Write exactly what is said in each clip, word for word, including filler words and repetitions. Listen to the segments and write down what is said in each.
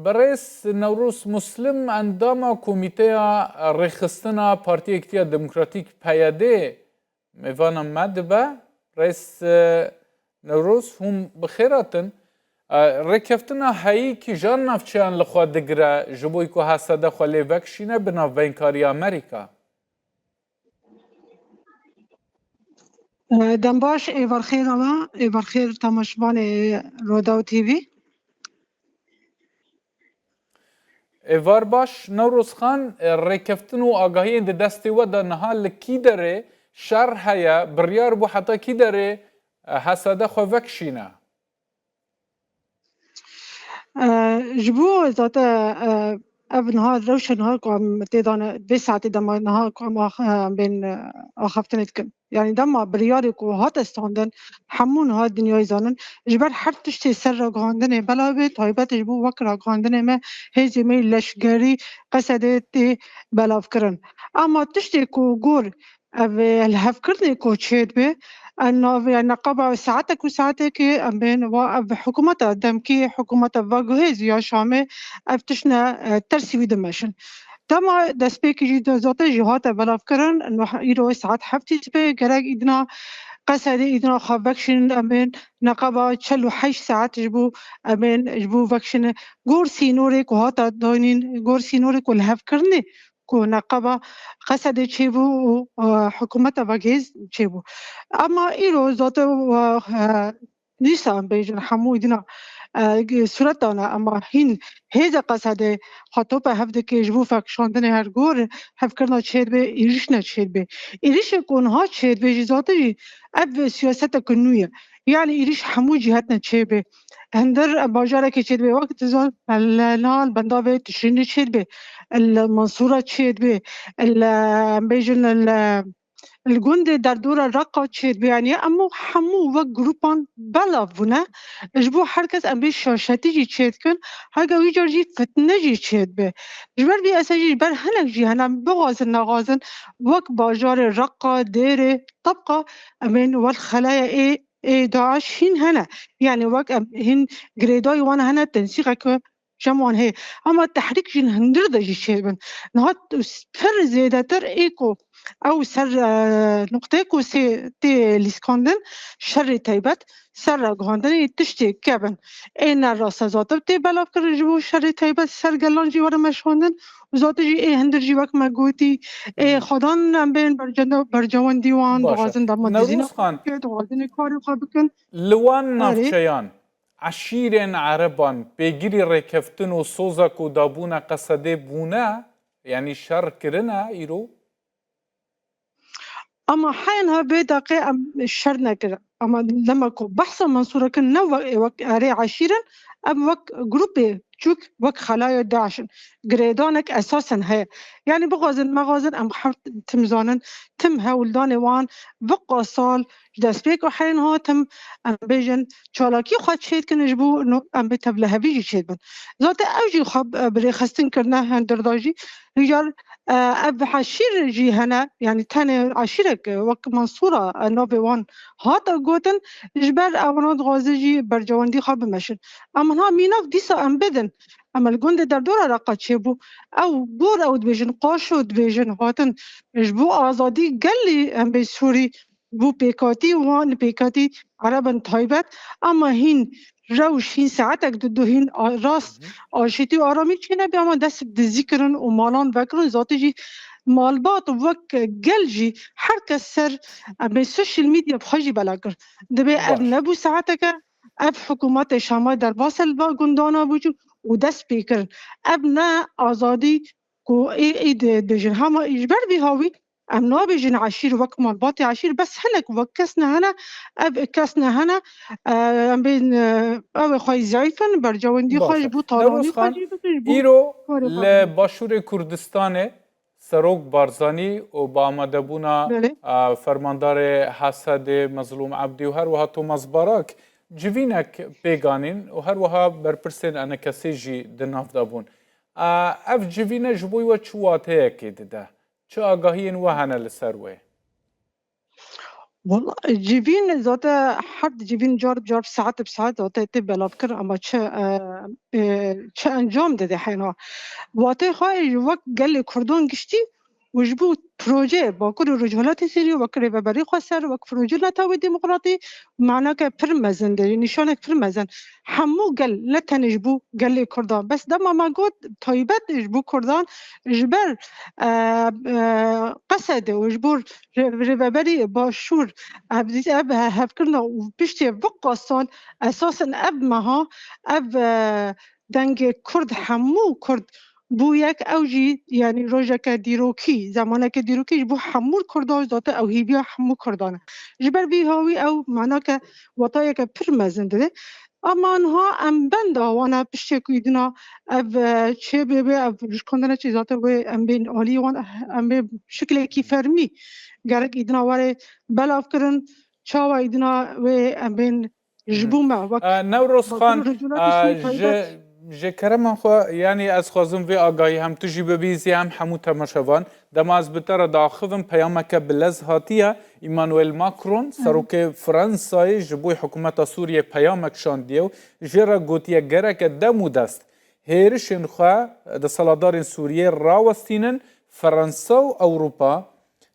Berêz Newroz Muslim, endama Komîteya Rêxistina Partiya Yekîtiya Demokratîk, P Y D, mêvana me dibe. Rêz, e, Newroz, hûn bi xêr hatin. E, rêkeftina heyî kîjan navçeyan li xwe digire ji bo ku H S D xwe lê vekişîne bi navbeynkariya Amerîka? Dem baş, êvar xêr ama, êvar xêr temaşevanê Rodaw T V. Êvar baş, Newroz Xan, e, rêkeftin û agahiyên di destê we de niha li kî derê şer heye, biryar bû heta kî derê, e, H S D xwe vekişîne? E, ji bo zate, e, ev niha rewşa niha ku em tê de ne, vê saetê dema niha ku em ax-, e, em bên, e, axaftinê dikin. Yani dema biryarê ku hate standin, hemû niha dinyayê zanin, ji ber her tiştê ser ragihandinê belav bê, taybet ji bo wek ragihandinê me, hêzê me yê leşgerî Qesedê tê belavkirin. Ama tiştê ku gor ev, e, lihevkirinê ku çêdibe, e, navê neqeba saetek û saetekê em bên wa ev hikûmeta demkî, hikûmeta veguhêz ya Şamê, ev tiştine, e, tersî wî dimeşin. Dema destpêkê jî de zate jî hate belavkirin, no îro saet heftê sibê gerek îdina Qesedê îdina xwe vekişînin, em bên neqeba çel û heşt saet ji bo em bên ji bo vekişînin. Gor sînorê ku hate danîn, gor sînorê ku lihevkirinê ku neqeba Qesedê çêbû û, e, hikûmeta vegihêz çêbû. Ema îro zate, e, e, dîsa em bêjin hemû dîna, e, sureta ne, ema hîn hêza Qesedê xwe tope hev dike ji bo vekişandinê her gor hevkirina çêdibe, êrîş ne çêdibe. Êrîşê ku niha çêdibe jî zate jî ev siyasetek nû ye. Yani êrîş hemû cî hatine çêbê. Hindir bajarekê çêdibe, wek dizan li nal bendavê Tişrînê çêdibe, li Mansûra çêdibe, li, em bêjin li, li gundê derdora Reqa çêdibe. Yani em hemû wek grûpan belav bûne. Ji bo her kes em bê şaşetî jî çêdikin, heke wî car jî fitne jî çêdibe. Ji ber vî esa jî ji ber hinek jî hene, bixwazin nexwazin, wek bajarê Reqa, Dêrê, Tebqa, em ên wel xelaya ê ê DAIŞ hîn hene. Yani wek em hîn girêdayî wan hene, tensîqeke cem wan heye. Ama tehrîk jî li hundir de jî çêbin. Niha pir zêdetir ê ku ew ser, e, nuqteyê ku sê tê lîskandin, şerê taybet, ser ragihandinê tiştê kevin. Ê ne rasteza tê belavkirin ji bo şerê taybet ser gelan jî were meşandin. Û zate jî ê hundir jî wek me gotî, ê Hmm. xwedan em bên bercenda-, bercewendî wan Baş e. dixwazin dema dizîna Newroz Xan, dixwazin ê karê xwe bikin. Li wan Erê. navçeyan eşîrên ereban pêgirî rêkeftin û soza ku dabûne Qesedê bûne, yanî şer kirine îro? Ama heyên ha vê deqê em şer nekirin. Ama dema ku behsa Mansûra kirin, ne we-, wek erê eşîr in, em wek grûpê çûk, wek xelaya DAIŞ in. Girêdanek esas in heye. Yani bixwazin, mexwazin, em her tim zanin, tim hewldanê wan, viqa sal, ji destpêka heyên ha tim, em bêjin, çalakî xwe çêdikin ji bo no-, em bê tevlihevî jî çêdibin. Zaten ew jî xwe bi, bi rêxistin kirine hundir da jî, Rijar, e, ev eşîr jî hene, yani tenê eşîrek, e, wek Mansûra, e, navê wan hate gotin, ji ber ewana dixwaze jî bercewendî xwe bimeşin. Em niha mînak dîsa em bidin. Em li gundê derdora Reqa çêbû. Ew gor ew dibêjin, qaşo dibêjin, hatin ji bo azadî gelî em bê Sûrî bû pêkhatî wan, pêkhatî Ereb in taybet, ama hîn rewş, hîn saetek di du hîn a-, rast Hı hı. aşîtî û aramî çênebî, ama dest bi dizî kirin û malan vekirin, zatî jî malbat wek gel jî her kes ser, em ê social media bi xwe jî bela kir. Dibê ev Baş. nebû saeteke, ev hikûmetê Şamay derbas e li va gundana bû û dest pê kirin. Ev ne azadî ku ê, ê di-, dibêjin. Hema ji ber vî hawî em nabêjin eşîr wek malbatê eşîr, bes hinek wek kes ne hene, ev kes ne hene, e, em bên, e, ew ê xwe zeyf in, bercewendî xwe Baş e. ji bo talanî Newroz xwe Xan, jî bikin, ji bo îro karê xwe li bikin. Başûrê Kurdistanê Serok Barzanî û bi amadebûna, Belê. e, fermandarê H S D'ê Mezlûm Ebdî û her wiha Thomas Barak civînek pêk anîn û her wiha berpirsên ENKSê jî di nav de bûn. E, ev civîne ji bo we çi wateyekê dide? Çi agahiyên we hene li ser wê? Wala civîn zate her civîn car bi car, saet bi saet zate tê belavkirin, ama çi, e, e, çi encam dide heyna. Watê xwe ji wek gelê Kurdan giştî û ji bo proje Bakur û Rojhilatê Sûriyê wek rêveberî xweser, wek proje Netewê Demokratî, manake pir mezin de, nîşanek pir mezin. Hemû gel, ne tenê ji bo gelê Kurdan, bes dema me got taybet ji bo Kurdan, ji ber, e, e, Qesede û ji bo rê-, rêveberî Başûr, ev, ev hevkirina û piştê viqasan esasen ev meha, ev, e, dengê Kurd, hemû Kurd bû yek, ew jî, yanî rojeke dîrokî, zemaneke dîrokî ji bo hemû Kurdan, zaten ew hîviya hemû Kurdan e. Ji ber vî hawî ew manake watayeke pir mezin dide. Ama niha em benda wan e, piştê ku îdina ev, e, çê bê bê, ev rişkandine çê zaten wê em bên alî wan, em bê şiklekî fermî gerek îdina were belav kirin, çawa îdina wê em bên ji bo me wek E, Newroz Xan, Bakur û Rojhilatê e, Sûriyê ji, taybet. Ji kerema xwe, yanî ez xwazim vê agahî hem tu jî bibîzî hem hemû temaşevan. Dema ez bi te re diaxivim, peyameke bi lez hatiye. Emmanuel Macron, Hı. serokê Fransayê ji bo hikûmeta Sûriyê peyamek şandiye û jê re gotiye gereke dem û dest hêrişên xwe desthilatdarên Sûriyê rawestînin, Fransa û Ewropa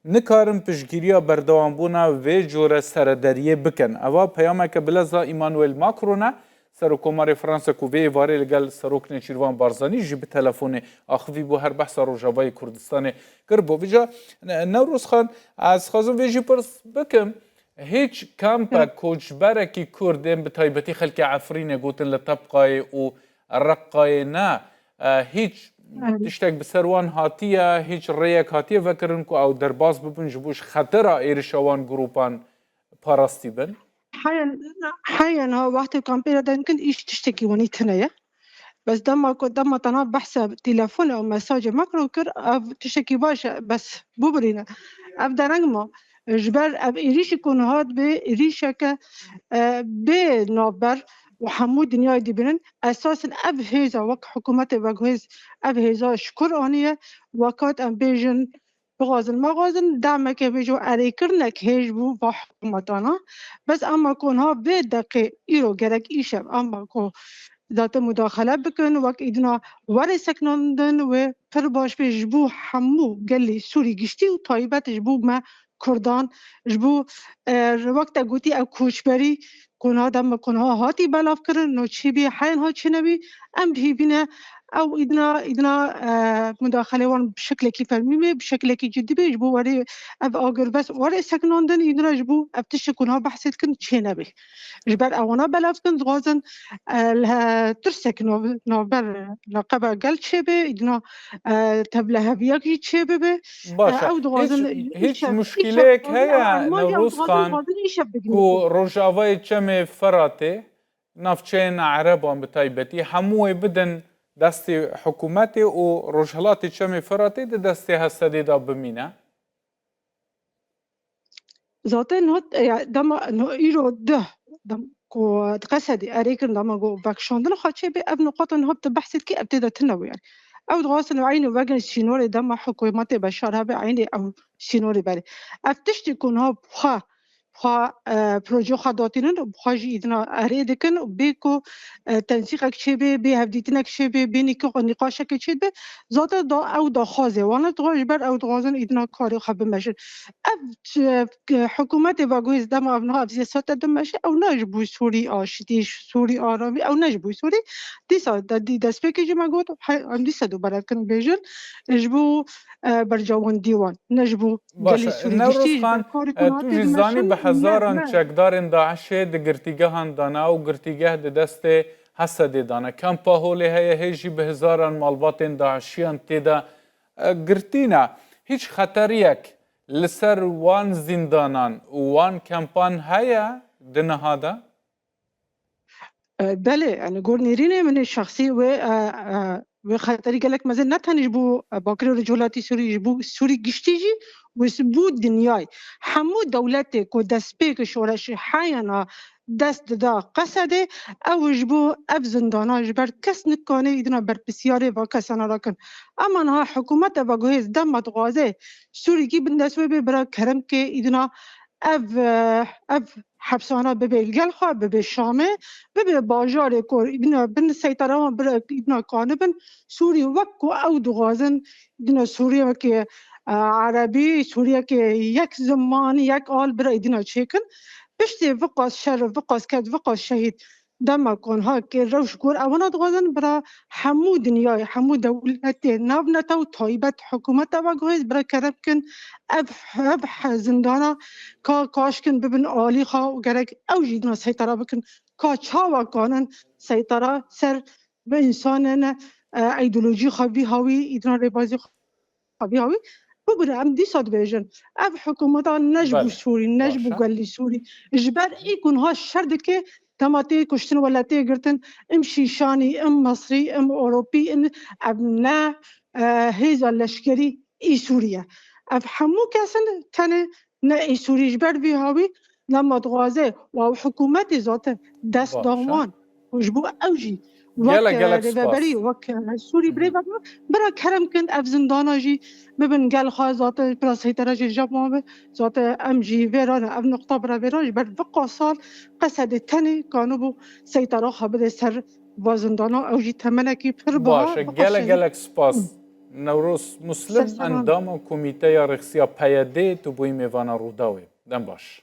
nikarin piştgiriya berdewambûna vê cure serederiyê bikin. Eva peyameke bi leza Emmanuel Macron e, Serokkomarê Fransa ku vê êvarê li gel Serok Nêçîrvan Barzanî jî bi telefonê axivî bû, her behsa Rojavayê Kurdistanê kiribû. Vêca, Ne-, Newroz Xan, ez xwazim vê jî pirs bikim, hîç kampe Hı. koçberekî Kurd ên bi taybetî xelkê Efrînê gotin li Tebqayê û Reqqayê ne, e, hîç Hı. tiştek bi ser wan hatiye, hîç rêyek hatiye vekirin ku ew derbas bibin ji bo ji xetera êrişa wan grûpan parastî bin? Heyen, heyen ha wextê kampê re dengkin îş tiştekî wanî tune ye. Bes dema ku, dema tena behsa telefon û mesajê Macron kir, ev tiştekî baş e, bes bibirîne. Ev dereng ma. Ji ber ev êrîşî ku niha dibe êrîşeke, e, bê navber û hemû dinyayê dibînin. Esasen ev hêza wek hikûmetê veguhêz, ev hêza ji kur aniye, wekat em bêjin, bixwazin mexwazin, demeke bêjo erêkirinek hêj bû va hikûmetana. Bes ema ku niha vê deqê îro gerek îşev, ema ku zaten mudaxele bikin, wek îdina were seknandin wê pir baş bê ji bo hemû gelê Sûrî giştî û taybet ji bo me Kurdan, ji bo, e, wek te gotî ew koçberî ku niha dem ku niha hatî belavkirin, no çêbî heyen ha çênebî, em dihîvîne ew îdina, îdina, e, mudaxelê wan bi şeklekî fermî bê, bi şeklekî cidî bê, ji bo werê ev agirbest werê sekinandin, îdina ji bo ev tiştê ku niha behsê dikin çênebê. Ji ber ewana belav dikin, dixwazin, e, li he-, tirsek nav-, navber li qeba gel çêbe, îdina, e, tevleheviyek jî çêbibe. Baş e, e. Ew dixwazin Hîç, hîç îşev, muşkileyek îşev, heye, armanca ew Newroz dixwazin, Xan, dixwazin îşev bigrin. Ku Rojavayê Çemê Firatê, navçeyên Ereban bi taybetî, hemû wê bidin destê hikûmetê û Rojhilatê Çemê Firatê di destê Hesedê de bimîne? Zaten hat, ya, dema, no, îro duh, dem, ku di Qesedê erê kirin, dema ku vekişandina xwe çê bê, ev nuqata niha tu behsê dikî, ev tê de tune bû, yani. Ew dixwastin eynî wegin sînorê dema hikûmetê Beşar hebe, eynî ew sînorê berê. Ev tiştê ku niha xwe, xwe, e, proje xwe datînin û xwe jî îdina erê dikin û bê ku, e, tensîqek çê bê, bê hevdîtinek çê bê, bê nîqo-, nîqaşekê çê bê, zaten da ew daxwazê wan e, dixwe ji ber ew dixwazin îdina karê xwe bimeşin. Ev, e, hikûmetê veguhêz dema ev niha ev siyasete dimeşe, ew ne ji bo Sûrî aştî, Sûrî aramî, ew ne ji bo Sûrî. Dîsa de, dî destpêkê jî me got, he, em dîsa dubare dikin bêjin, ji bo, e, berjewendî wan, ne ji bo Baş gelê e, Sûrî Newroz giştî, ji Xan, ber karê ku e, tu hatê jî dimeşin, zanî bi ne, hezaran ne. çekdarên DAIŞê di girtîgehan de ne û girtîgeh di destê Hesedê de ne. Kampa Holê heye, hê jî bi hezaran malbatên DAIŞiyan tê de, e, girtî ne. Hîç xeteriyek li ser wan zîndanan û wan kampan heye di niha de? E, belê, yani gor nêrînê min ê şexsî wê, e, e, wê xeterî gelek mezin ne tenê ji bo, e, Bakurê Rojhilatî Sûrî, ji bo Sûrî giştî jî û ji bo dinyayê. Hemû dewletê ku destpêkê şoreşê heyana dest dida Qesedê, ew ji bo ev zindana ji ber kes nikane îdina berpirsiyarê va kesana rakin. Ema niha hikûmeta veguhêz dema dixwaze Sûrîkî bin dest wê bê bira kerem ke îdina ev, e, ev hepsana bibe li gel xwe, bibe Şamê, bibe bajarê ku îdina bin seytera wan bira îdina kanibin. Sûrî wek ku ew dixwazin, îdina Sûriyekê, e, erebî, Sûriyekê yek ziman, yek al bira îdina çêkin. Piştê viqas şer, viqas ked, viqas şehîd dema ku niha kê rewş gor ewana dixwazin bira hemû dinyayê, hemû dewletê navnete û taybet hikûmeta veguhêz bira kerem kin ev, ev he-, zindana ka kaşkin bibin alî xwe û gerek ew jî dina seytara bikin ka çawa kanin seytara ser bi însanên, e, îdeolojî xwe vî hawî, îdina rêbazî xwe vî hawî. Bibire em dîsa dibêjin. Ev hikûmeta ne ji bo Belê. Sûrî, ne ji bo Baş e. gelî Sûrî. Ji ber î ku niha şer dike, dema tê kuştin wele tê girtin, im Şîşanî, im Misrî, im Ewropî, in, ev ne, e, hêza leşkerî î Sûrî ye. Ev hemû kes in, tenê ne î Sûrî ji ber vî hawî, dema dixwaze, wa hikûmetê zaten dest Baş e. da wan. Û ji bo ew jî Gelek, wek, e, gelek rêveberî, spas. wek, e, Sûrî Hı hı. birêve bira kerem kin ev zindana jî bibin gel xwe, zaten bira seytera jî ji wan be. Zaten em jî vêra ne, ev nuqta bira vêra ji ber viqa sal Qesedê tenê kanibû seytera xwe bide ser va zindana. Ew jî temenekî pir biha Baş e, gelek, biqeşîne. gelek spas. Hı. Newroz Muslim, Ser seman. endama Komîteya Rêxisiya P Y D, tu bûyî mêvana Rûdawê. Dem baş.